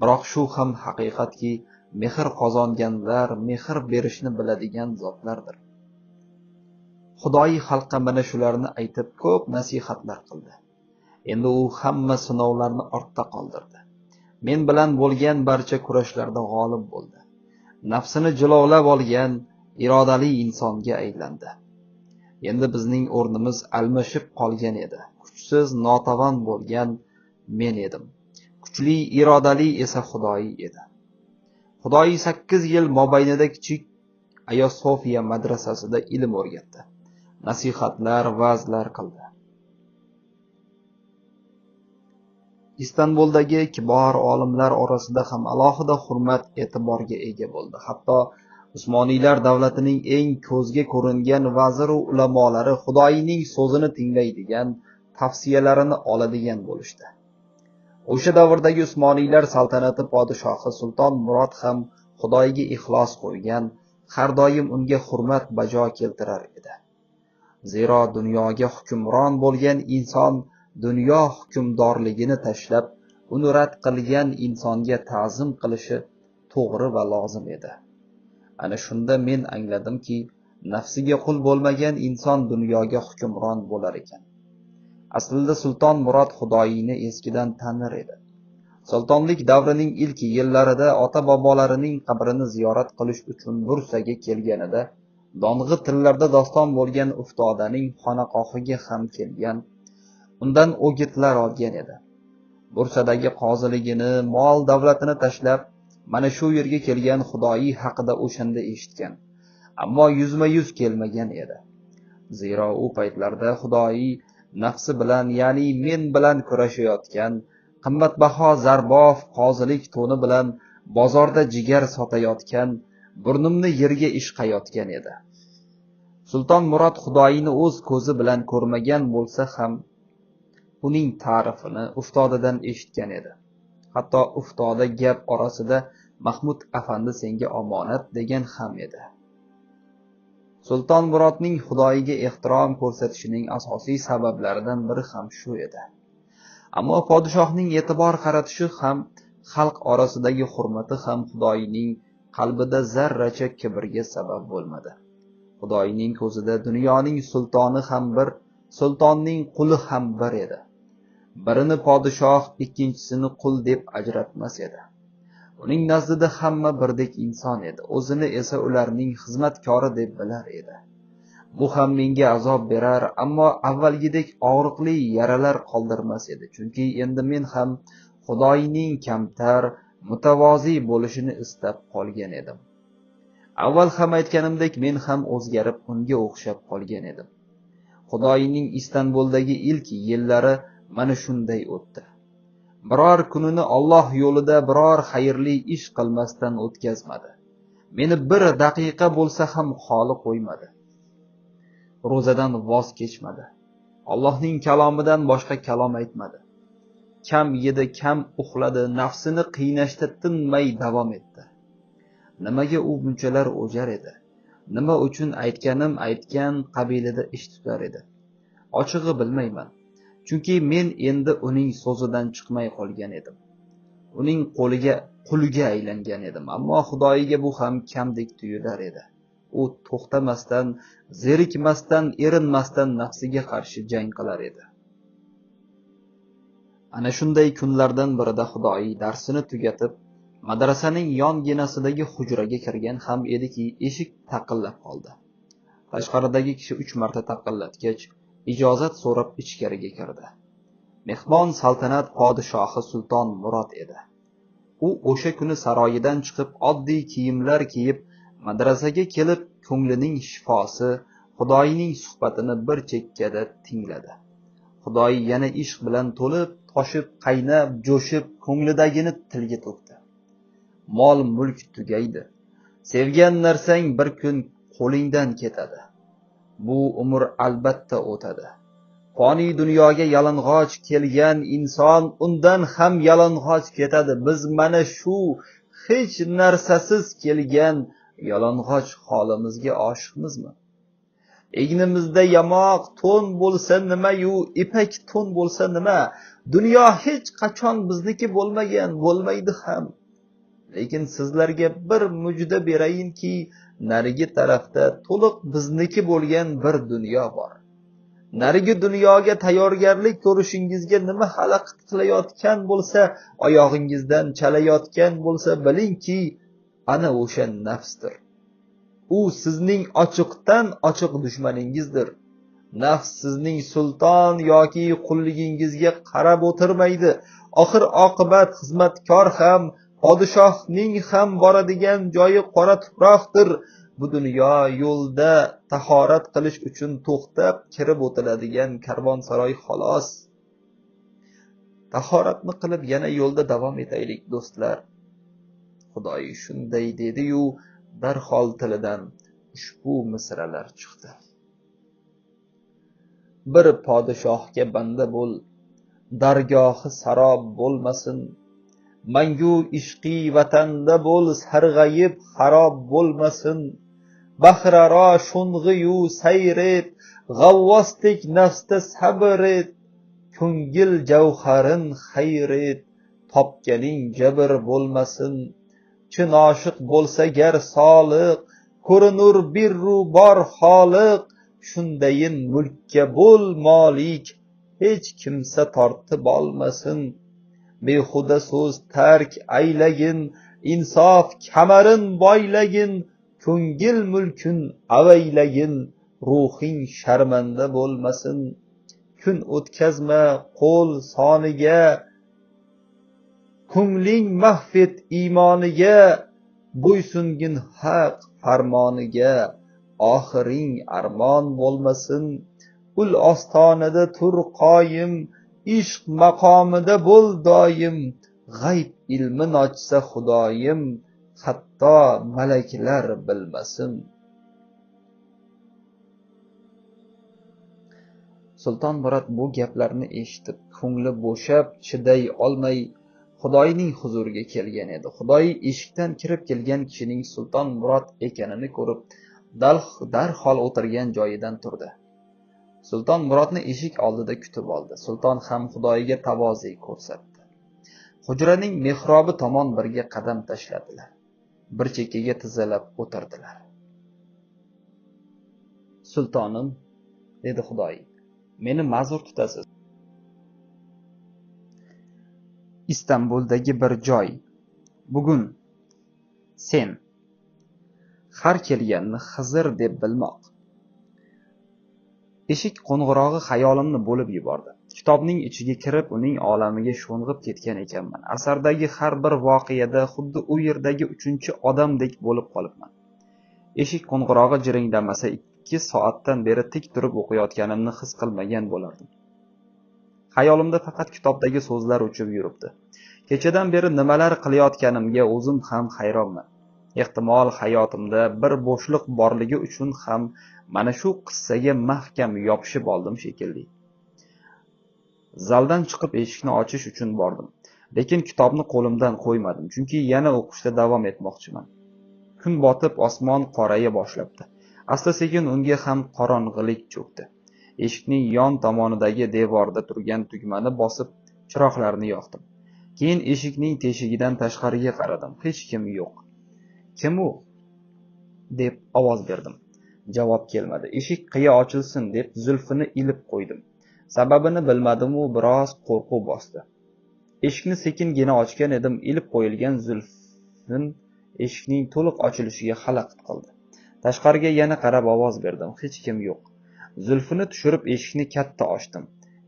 Biroq shu ham haqiqatki, mehr qozonganlar mehr berishni biladigan zotlardir. Xudoyi xalqqa mana shularni aytib ko'p nasihatlar qildi. Endi u hamma sinovlarni ortda qoldirdi. Men bilan bo'lgan barcha kurashlarda g'olib bo'ldi. Nafsini jilovlab olgan irodali insonga aylandi. Endi bizning o'rnimiz almashib qolgan edi. Kuchsiz, notavon bo'lgan men edim. Kuchli, irodali esa Xudoyi edi. Xudoyi 8 yil mobaynida kichik Ayo Sofiya madrasasida ilm o'rgatdi. Nasihatlar, va'zlar qildi. Istanbuldagi kibor olimlar orasida ham alohida hurmat e'tiborga ega bo'ldi. Hatto Usmoniylar davlatining eng ko'zga ko'ringan vazir va ulamolari Xudoyining so'zini tinglaydigan, tavsiyalarini oladigan bo'lishdi. O'sha davrdagi Usmoniylar saltanati podshohi Sulton Murod ham Xudoyiga ixlos qo'ygan, har doim unga hurmat bajo keltirar edi. Zero dunyoga hukmron bo'lgan inson dunyo hukmdorligini tashlab, uni rad qilgan insonga ta'zim qilishi to'g'ri va lozim edi. Ana shunda men angladimki, nafsiga qul bo'lmagan inson dunyoga hukmron bo'lar ekan. Aslida Sulton Murod Xudoyini eskidan tanir edi. Sultonlik davrining ilk yillarida ota-bobolarining qabrini ziyorat qilish uchun Bursaga kelganida, dong'i tillarda doston bo'lgan Uftodaning xonaqohiga ham kelgan, undan o'gitlar olgan edi. Bursadagi qoziligini, mol davlatini tashlab, mana shu yerga kelgan Xudoyi haqida o'shanda eshitgan, ammo yuzma-yuz kelmagan edi. Zero u paytlarda Xudoyi nafsi bilan, ya'ni men bilan kurashayotgan, qimmatbaho zarbof qozilik to'ni bilan bozorda jigar sotayotgan, burnimni yerga ishqayotgan edi. Sulton Murod Xudoyini o'z ko'zi bilan ko'rmagan bo'lsa ham, uning ta'rifini Uftodadan eshitgan edi. Hatto Uftoda gap orasida Mahmud afandi senga omonat degan ham edi. Sulton Murodning Xudoyiga ehtirom ko'rsatishining asosiy sabablaridan biri ham shu edi. Ammo podshohning e'tibor qaratishi ham, xalq orasidagi hurmati ham Xudoyining qalbida zarracha kibrga sabab bo'lmadi. Xudoyining ko'zida dunyoning sultoni ham bir, sultonning quli ham bir edi. Birini podshoh, ikkinchisini qul deb ajratmas edi. Uning nazdida hamma birdek inson edi. O'zini esa ularning xizmatkori deb bilar edi. Bu ham menga azob berar, ammo avvalgidek og'riqli yaralar qoldirmas edi. Chunki endi men ham Xudoyining kamtar, mutavozi bo'lishini istab qolgan edim. Avval ham aytganimdek, men ham o'zgarib unga o'xshab qolgan edim. Xudoyining Istanbuldagi ilk yillari mana shunday o'tdi. Biror kunini Alloh yo'lida biror xayrli ish qilmasdan o'tkazmadi. Meni bir daqiqa bo'lsa ham xoli qo'ymadi. Ro'zadan voz kechmadi. Allohning kalomidan boshqa kalom aytmadi. Kam yedi, kam uxladi, nafsini qiynashda tinmay davom etdi. Nimaga u bunchalar o'jar edi? Nima uchun aytganim aytgan qabilida ish tutar edi? Ochig'i bilmayman. Chunki men endi uning so'zidan chiqmay qolgan edim. Uning quliga aylangan edim. Ammo Xudoyiga bu ham kamdek tuyular edi. U to'xtamasdan, zerikmasdan, erinmasdan nafsiga qarshi jang qilar edi. Ana shunday kunlardan birida Xudoyi darsini tugatib, madrasaning yonginasidagi hujraga kirgan ham ediki, eshik taqillab qoldi. Tashqaridagi kishi 3 marta taqillatgach, ijozat so'rab ichkariga kirdi. Mehmon saltanat podshohi Sulton Murod edi. U o'sha kuni saroyidan chiqib, oddiy kiyimlar kiyib, madrasaga kelib, ko'nglining shifosi, Xudoyining suhbatini bir chekkada tingladi. Xudoyi yana ishq bilan to'lib, toshib, qaynab, jo'shib, ko'nglidagini tilga to'kdi. Mol mulk tugaydi. Sevgan narsang bir kun qo'lingdan ketadi. Bu umr albatta o'tadi. Foniy dunyoga yalang'och kelgan inson undan ham yalang'och ketadi. Biz mana shu hech narsasiz kelgan yalang'och holimizga oshiqmizmi? Egnimizda yamoq to'n bo'lsa nima-yu, ipak to'n bo'lsa nima? Dunyo hech qachon bizniki bo'lmagan, bo'lmaydi ham. Lekin sizlarga bir mujda berayinki, narigi tarafda to'liq bizniki bo'lgan bir dunyo bor. Narigi dunyoga tayyorgarlik ko'rishingizga nima xalaqit qilayotgan bo'lsa, oyog'ingizdan chalayotgan bo'lsa, bilingki, ana o'sha nafsdir. U sizning ochiqdan ochiq dushmaningizdir. Nafs sizning sulton yoki qulligingizga qarab o'tirmaydi. Oxir oqibat xizmatkor ham, podshohning ham boradigan joyi qora tuproqdir. Bu dunyo yo'lda tahorat qilish uchun to'xtab kirib o'tiladigan karvonsaroy xolos. Tahoratni qilib yana yo'lda davom etaylik do'stlar. Xudoy shunday dedi-yu, darhol tilidan ushbu misralar chiqdi. Bir podshohga banda bo'l, dargohi sarob bo'lmasin. Mangu ishqiy vatanda bo'l, sarg'ayib xarob bo'lmasin. Bahraro sho'ng'iyu sayr et, g'avvosdek nafsda sabr et. Ko'ngil javharin xayr et, topganing jabr bo'lmasin. Chin oshiq bo'lsa gar soliq, ko'rinur birru bor xoliq. Shundayin mulkka bo'l molik, hech kimsa tortib olmasin. Behuda so'z tark aylagin, insof kamarin boylagin. Ko'ngil mulkin avaylagin, ruhing sharmanda bo'lmasin. Kun o'tkazma qo'l soniga, ko'ngling mahv et iymoniga. Bo'ysungin haq farmoniga, oxiring armon bo'lmasin. Ul ostonada tur qoyim, ishq maqomida bo'l doim. G'ayb ilmin ochsa Xudoyim, hatto malaklar bilmasin. Sulton Murod bu gaplarni eshitib, ko'ngli bo'shab, chiday olmay Xudoyning huzuriga kelgan edi. Xudoy eshikdan kirib kelgan kishining Sulton Murod ekanini ko'rib, darhol o'tirgan joyidan turdi. Sulton Murodni eshik oldida kutib oldi. Sulton ham Xudoyga tavoze ko'rsatdi. Hujraning mehrobi tomon birga qadam tashladilar. Bir chekkaga tizalab o'tirdilar. Sultonim, dedi Xudoy, meni ma'zur tutasiz. Istanbuldagi bir joy. Bugun sen har kelganni Xizr deb bilmoq. Eshik qo'ng'irog'i xayolimni bo'lib yubordi. Kitobning ichiga kirib, uning olamiga sho'ng'ib ketgan ekanman. Asardagi har bir voqeada xuddi u yerdagi uchinchi odamdek bo'lib qolibman. Eshik qo'ng'irog'i jiringlamasa 2 soatdan beri tik turib o'qiyotganimni his qilmagan bo'lardim. Xayolimda faqat kitobdagi so'zlar uchib yuribdi. Kechadan beri nimalar qilayotganimga o'zim ham hayronman. Ehtimol hayotimda bir bo'shliq borligi uchun ham mana shu qissaga mahkam yopishib oldim shekilli. Zaldan chiqib eshikni ochish uchun bordim. Lekin kitobni qo'limdan qo'ymadim, chunki yana o'qishda davom etmoqchiman. Kun botib, osmon qoraya boshlabdi. Asta-sekin unga ham qorong'ilik cho'kdi. Eshikning yon tomonidagi devorda turgan tugmani bosib, chiroqlarni yoqdim. Keyin eshikning teshigidan tashqariga qaradim. Hech kim yo'q. Kim u? Deb ovoz berdim. Javob kelmadi. Eshik qiya ochilsin deb zulfini ilib qo'ydim. Sababini bilmadim-u, biroz qo'rquv bosdi. Eshikni sekingina ochgan edim, ilib qo'yilgan zulfin eshikning to'liq ochilishiga xalaqit qildi. Tashqariga yana qarab ovoz berdim. Hech kim yo'q. Zulfini tushirib eshikni katta ochdim.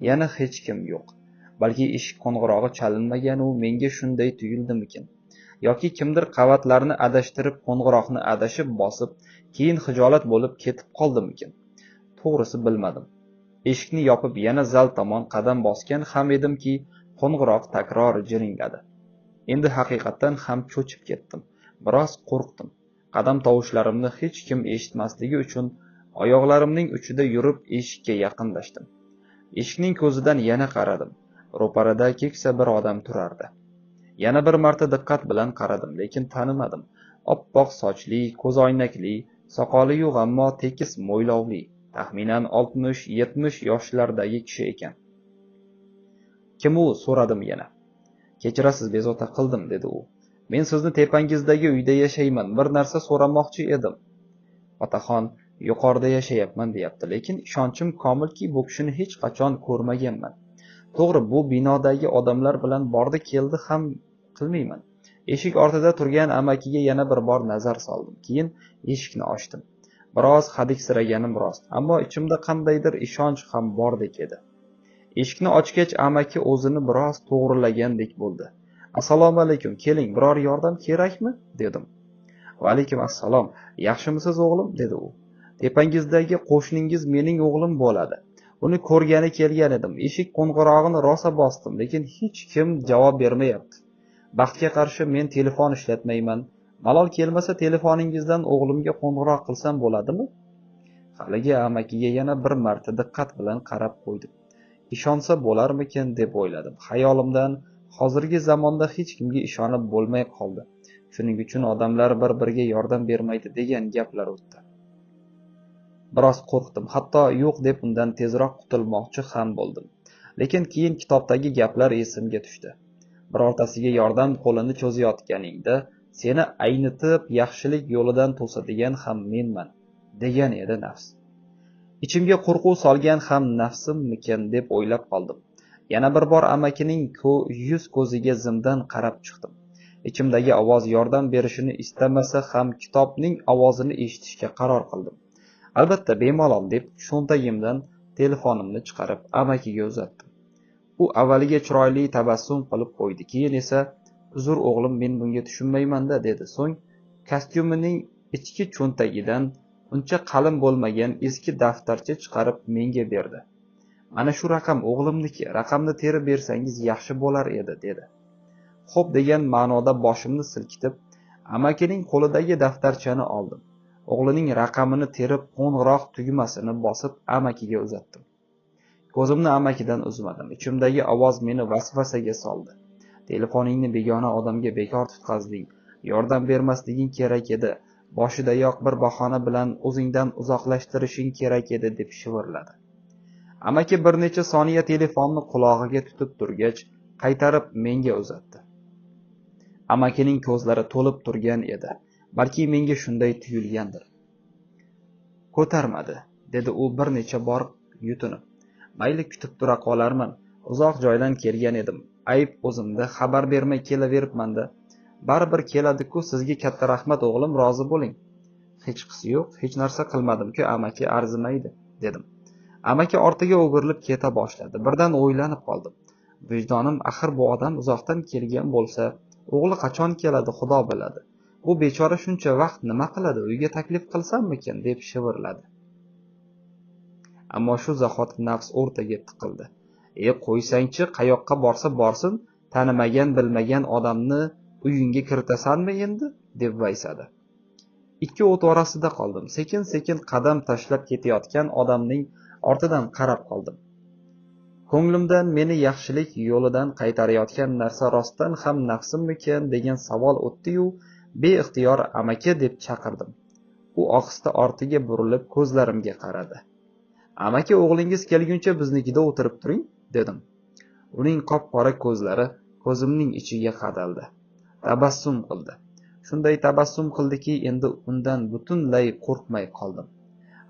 Yana hech kim yo'q. Balki eshik qo'ng'irog'i chalinmagan u menga shunday tuyuldimikin? Yoki kimdir qavatlarni adashtirib, qo'ng'iroqni adashib bosib, keyin xijolat bo'lib ketib qoldimikin? To'g'risi bilmadim. Eshikni yopib yana zal tomon qadam bosgan ham edimki, qo'ng'iroq takror jiringladi. Endi haqiqatdan ham cho'chib ketdim. Biroz qo'rqdim. Qadam tovushlarimni hech kim eshitmasligi uchun oyoqlarimning uchida yurib eshikka yaqinlashdim. Eshikning ko'zidan yana qaradim. Ro'parada keksa bir odam turardi. Yana bir marta diqqat bilan qaradim, lekin tanimadim. Oppoq sochli, ko'zoynakli, soqoli yo'q, ammo tekis mo'ylovli, taxminan 60-70 yoshlardagi kishi ekan. Kim u? So'radim yana. Kechirasiz, bezovta qildim, dedi u. Men sizni tepangizdagi uyda yashayman, bir narsa so'ramoqchi edim. Otaxon yuqorida yashayapman deyapti, lekin ishonchim komilki, bu kishini hech qachon ko'rmaganman. To'g'ri, bu binodagi odamlar bilan bordi keldi ham qilmayman. Eshik ortida turgan amakiga yana bir bor nazar soldim. Keyin eshikni ochdim. Biroz hadiksiraganim rost, ammo ichimda qandaydir ishonch ham bordek edi. Eshikni ochgach amaki o'zini biroz to'g'rilagandek bo'ldi. Assalomu alaykum, keling, biror yordam kerakmi? Dedim. Va alaykum assalom. Yaxshimisiz o'g'lim? Dedi u. Tepangizdagi qo'shningiz mening o'g'lim bo'ladi. Uni ko'rgani kelgan edim. Eshik qo'ng'irog'ini rosa bosdim, lekin hech kim javob bermayapti. Baxtga qarshi men telefon ishlatmayman. Malol kelmasa telefoningizdan o'g'limga qo'ng'iroq qilsam bo'ladimi? Haligi amakiga yana bir marta diqqat bilan qarab qo'ydim. Ishonsa bo'larmikin deb o'yladim. Xayolimdan hozirgi zamonda hech kimga ishonib bo'lmay qoldi. Shuning uchun odamlar bir-biriga yordam bermaydi degan gaplar o'tdi. Biroz qo'rqdim, hatto yo'q deb undan tezroq qutulmoqchi ham bo'ldim. Lekin keyin kitobdagi gaplar esimga tushdi. Birortasiga yordam qo'lini cho'zayotganingda seni aynitib yaxshilik yo'lidan to'sadigan ham menman, degan edi nafs. Ichimga qo'rquv solgan ham nafsimmikin deb o'ylab qoldim. Yana bir bor amakining yuz ko'ziga zimdan qarab chiqdim. Ichimdagi ovoz yordam berishini istamasa ham kitobning ovozini eshitishga qaror qildim. Albatta bemalol deb cho'ntagimdan telefonimni chiqarib amakiga uzatdim. U avvaliga chiroyli tabassum qilib qo'ydi. Keyin esa, uzr o'g'lim, men bunga tushunmayman-da, dedi. So'ng kostyumining ichki cho'ntagidan uncha qalin bo'lmagan eski daftarcha chiqarib menga berdi. Mana shu raqam o'g'limniki, raqamni terib bersangiz yaxshi bo'lar edi, dedi. Xo'p degan ma'noda boshimni silkitib, amakining qo'lidagi daftarchani oldim. O'g'lining raqamini terib qo'ng'iroq tugmasini bosib amakiga uzatdim. Ko'zimni amakidan uzmadim. Ichimdagi ovoz meni vasvasaga soldi. Telefoningni begona odamga bekor tutqazding. Yordam bermasliging kerak edi. Boshidayoq bir bahona bilan o'zingdan uzoqlashtirishing kerak edi, deb shivirladi. Amaki bir necha soniya telefonni qulog'iga tutib turgach, qaytarib menga uzatdi. Amakining ko'zlari to'lib turgan edi. Balki menga shunday tuyulgandir. Ko'tarmadi, dedi u bir necha bor yutinib. Mayli, kutib tura qolarman. Uzoq joydan kelgan edim. Ayb o'zimda, xabar bermay kelaveribman-da. Baribir keladi-ku, sizga katta rahmat o'g'lim, rozi bo'ling. Hechqisi yo'q, hech narsa qilmadim-ku, amaki arzimaydi, dedim. Amaki ortiga o'girilib keta boshladi. Birdan o'ylanib qoldim. Vijdonim, axir bu odam uzoqdan kelgan bo'lsa, o'g'li qachon keladi, Xudo biladi. Bu bechora shuncha vaqt nima qiladi, uyga taklif qilsammikin, deb shivirladi. Ammo shu zahoti nafs o'rtaga tiqildi. Qo'ysangchi, qayoqqa borsa borsin, tanimagan bilmagan odamni uyingga kiritasanmi endi, deb vaysadi. Ikki o't orasida qoldim. Sekin-sekin qadam tashlab ketayotgan odamning ortidan qarab qoldim. Ko'nglimdan meni yaxshilik yo'lidan qaytarayotgan narsa rostdan ham nafsimmikin degan savol o'tdi-yu, beixtiyor amaki deb chaqirdim. U ohista ortiga burilib ko'zlarimga qaradi. Amaki, o'g'lingiz kelguncha biznikida o'tirib turing, dedim. Uning qop-qora ko'zlari ko'zimning ichiga qadaldi. Tabassum qildi. Shunday tabassum qildiki, endi undan butunlay qo'rqmay qoldim.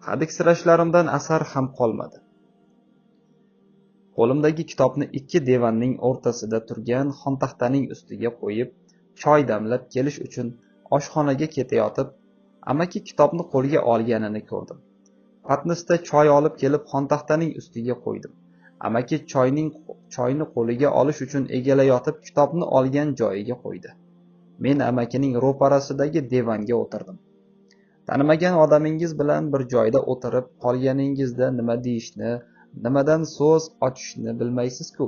Hadiksirashlarimdan asar ham qolmadi. Qo'limdagi kitobni ikki devanning o'rtasida turgan xontaxtaning ustiga qo'yib, choy damlab kelish uchun oshxonaga ketayotib, amaki kitobni qo'lga olganini ko'rdim. Patnisda choy olib kelib xontaxtaning ustiga qo'ydim. Amaki choyni qo'liga olish uchun egalayotib kitobni olgan joyiga qo'ydi. Men amakining ro'parasidagi divanga o'tirdim. Tanimagan odamingiz bilan bir joyda o'tirib qolganingizda nima deyishni, nimadan so'z ochishni bilmaysiz-ku.